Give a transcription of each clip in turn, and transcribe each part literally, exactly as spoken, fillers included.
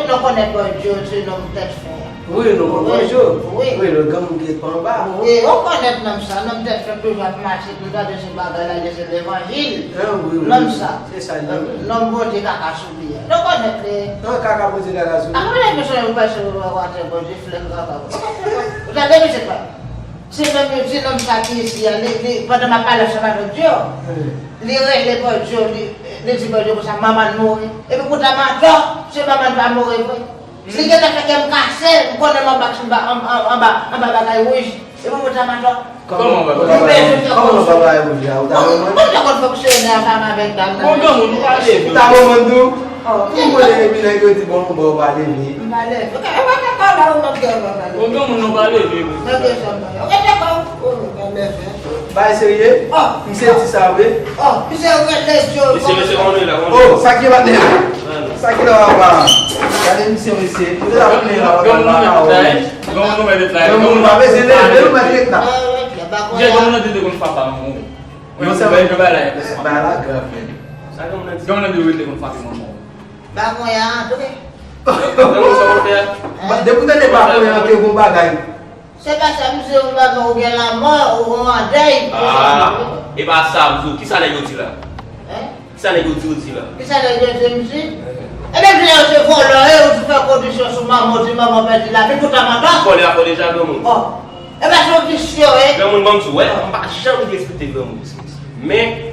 Ou konèt Bòdyo se nonm tèt fè a? Wi, nou konn Bòdyo. Wi. Wi, lòt granmoun ki ret pa anba. Wi, ou konèt nonm sa, nonm tèt fè toujou ap mache, toujou ap de se bagay la, de se levanjil. An, wi, wi. Nonm sa. Se sa, li menm. Nonm Bondye kaka sou li a. Nou konèt li. An, kaka Bondye kaka sou li. Akounye mesye ou pase ou wè atè Bondye flèm kaka. Ou tande misye pa? Se menm yo di nonm sa ki isi a, li, li, pandan m ap pale ansanm avèk Dyo, li rele Bondye, li, li di Bondye konsa, manman l mouri. Epi poutan m atò, se manman l pa mouri vre. Si gentan fè kè m kase, m konnen m anba, anba, anba, anba, anba bagay wouj. Epi poutan m atò. Kòman anba bagay wouj? Kòman anba bagay wouj la? Ou ta wè mwen? Ou te konn fonksyone ansanm avèk dam nan. Bon, granmoun, nou pa leve. Ou ta wè mwen tou? Pou mwen, epi nèg yo di, bon, bon, ou pa leve. M pa leve. Ou pa leve, ou pa leve. Bon, granmoun, nou pa leve, wi. Mwen gen chanm nan. Ou gen chanm nan. Ou pa leve. Bagay serye? Oh. Misye di sa vre? Oh, misye rele Dyo. Misye, misye, konnen la, konnen. Oh, sa ki pa leve. Sa ki la, papa? Gade misye, mesye. Ou te la konnen la, papa. Granmoun, nou mèt la, wi. Granmoun, nou pa bezwen leve, nou mèt ret la. Je, granmoun nan te konn frape manman w. Yo, se bay, bay la, bay la grav, men. Sa granmoun nan di? Granmoun nan di wi, te konn frape manman w. Bakonya an, tou. Granmoun sa w fè a? Depi w tande bakonya an, te gon bagay. Se pa sa, misye, ou pa bon, ou gen lanmò, ou, ou an dèy. Ah, e pa sa, m di w, kisa nèg yo di la? Hein? Kisa nèg yo di, yo di la? Kisa nèg yo di, misye? Ebyen, lè yo se vòlò, e yo di fè kondisyon sou manman, di manman pèdi lavi, poutan manman. Vòlè a fò deja, granmoun. Oh. E pa se yon visye, wi. Granmoun, ban m di w, wè, m pa janm respekte granmoun, mesye. Men,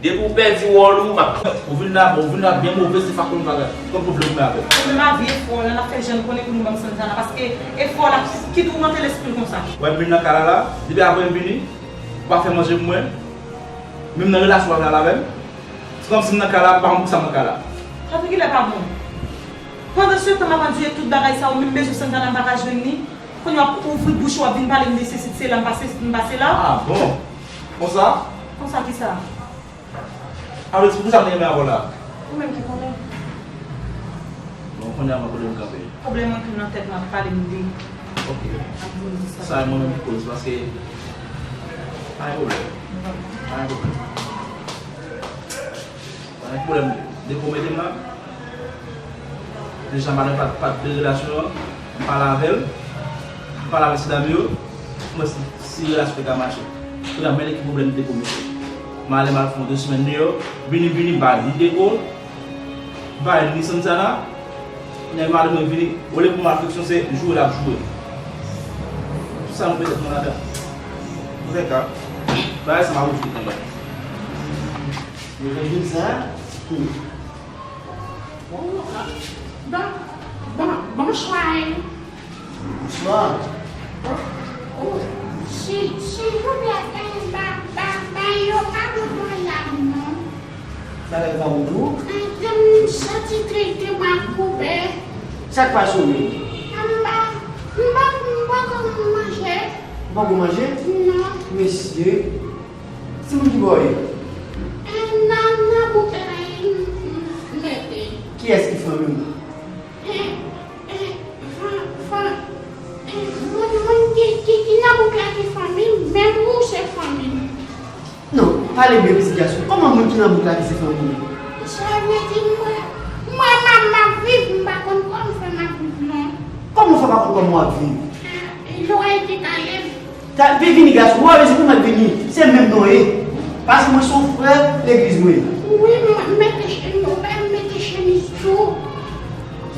depi w pèdi wòl ou, m ap. Ou vin la, bon, ou vin la byen move, se fason bagay. Kòm pwoblèm mwen avè w. Pwoblèm avi efò, la n ap fè jèn konnen pou nou ban m Santana, paske efò la ki toumante lespri l konsa. Wè, m vin nan kay la la, depi apre m vini, ou pa fè manje pou mwen, menm nan relasyon w ap la avè m, se kòmsi m nan kay la, m pa konn poukisa m nan kay la. Sa fè kilè pa bon. Pandan se tan m ap andire tout bagay sa yo, menm bezwen Santana m pa ka jwenn li. Kounye a w ap ouvri bouch ou, w ap vin pale m de sesi, de sela, m pase, m pase la. Ah, bon. Konsa? Konsa kisa? Alò, se pou sa m te renmen avè w la. Ou menm ki konnen. Bon, kounye a mwen kote m kanpe. Pwoblèm anpil nan tèt mwen, ap pale m de. Ok. Ap vin di sa. Sa e mwen menm ki koz, paske pa gen pwoblèm. Pa gen pwoblèm. Pa gen pwoblèm. Depi w mete m la, deja madanm pa t, pa t de relasyon an, m pale avè l, m pale avè ti dam yo, m wè si, si relasyon te ka mache. Kounye a, men ki pwoblèm depi w mete m. M ale, m al fè yon de semèn deyò, vini, vini, m pa ni depo, m pa ni Santana, nèg madanm mwen vini, olye pou m afeksyon, se joure l ap joure. Tout sa mwen petèt mwen ladan. Antouka, bagay sa m ap ouvri kanmenm. Mwen vin sa. Hmm. Oh, ah, bon, bon, bonswa, hein. Bonswa. Oh, oh, si, silvouplè, eh, ba, ba, ba yo pa bon mwen la, non. Bagay pa bon pou ou? Eh, m santi ke, ke m ap koupe. Sa k pase w menm? M pa, m pa, m pa ko manje. Ou pa ko manje? Non. Mesye. Timoun ki bò w ye? Eh, nan, nan bouk la, m, m, m mete. Kiyès ki fanmi w? Eh, eh, fa, fa, eh, moun, moun ki, ki, ki nan bouk la ki fanmi m, menm ou se fanmi m. Non, pale byen, pitit gason. Kòman moun ki nan bouk la ki se fanmi w? Sa vle di mwen, mwen, m ap, m ap viv, m pa konn kòman fè m ap viv, non. Kòman w fè pa konn kòman w ap viv? Eh, lwa ki kale m. Ta, vin vini, gason. Ou pa bezwen pou mwen vini. Se menm nou ye. Paske mwen se yon frè legliz mwen ye. Wi, m mete che-, m mete chemiz tou.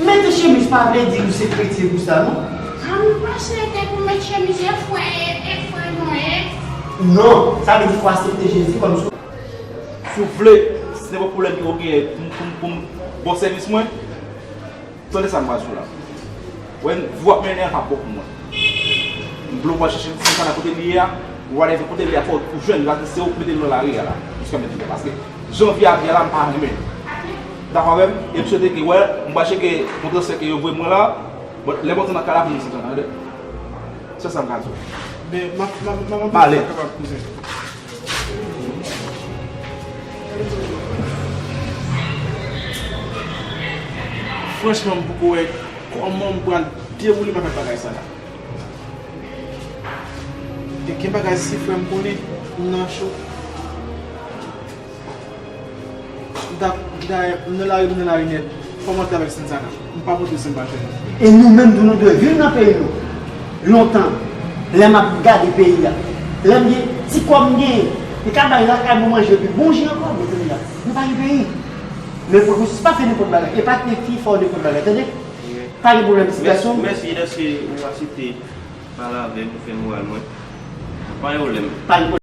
Mete chemiz pa vle di ou se kretyen pou sa, non. A, m panse te pou met chemiz e frè, e, e frè nou ye. Non, sa vle di fò aksepte Jezi kòm sou. Si w vle, si nenpòt pwoblèm ke w genyen pou m, pou m, pou m ba w sèvis mwen, tande sa m pral di w la. Wè, vi w ap mennen an pa bon pou mwen. M vle w al chèche Santana kote li ye a, whatever kote li ye a, fò w jwenn li, paske se ou k mete l nan lari a la, jiska mentnan. Paske jan vi a ye a la, m pa renmen. Dakò avè m? E m swete ke, wè, m pral tcheke yon transfè ke yo voye mwen la, bon, lè m antre nan kay la pou m di Santana, tande? Se sa m ka di w. Men, m ap, m ap, m ap antre sa kapab, kouzen. Franchman, m poko wè kòman m pral dewoule m avèk bagay sa la. Te gen bagay si frè m konnen, m nan cho. M t ap, m t ap nan lari, m nan lari nèt. Kòman te avèk Sansana? M pa pote san pa chè. E nou menm tou nou dwe viv nan peyi nou. Lontan, lè m ap gade peyi a, lè m gen ti kòb m genyen, m ka bay lakay mwen manje epi bon jan ankò, men kounye a, nou pa gen peyi. Men pwosesis pa fè nenpòt bagay, e pa te fi fè w nenpòt bagay, tande? Pa gen pwoblèm, ti gason. Mèsi dèske ou asepte pale avè m, ou fè moral mwen. Pa gen pwoblèm. Pa gen pwoblèm.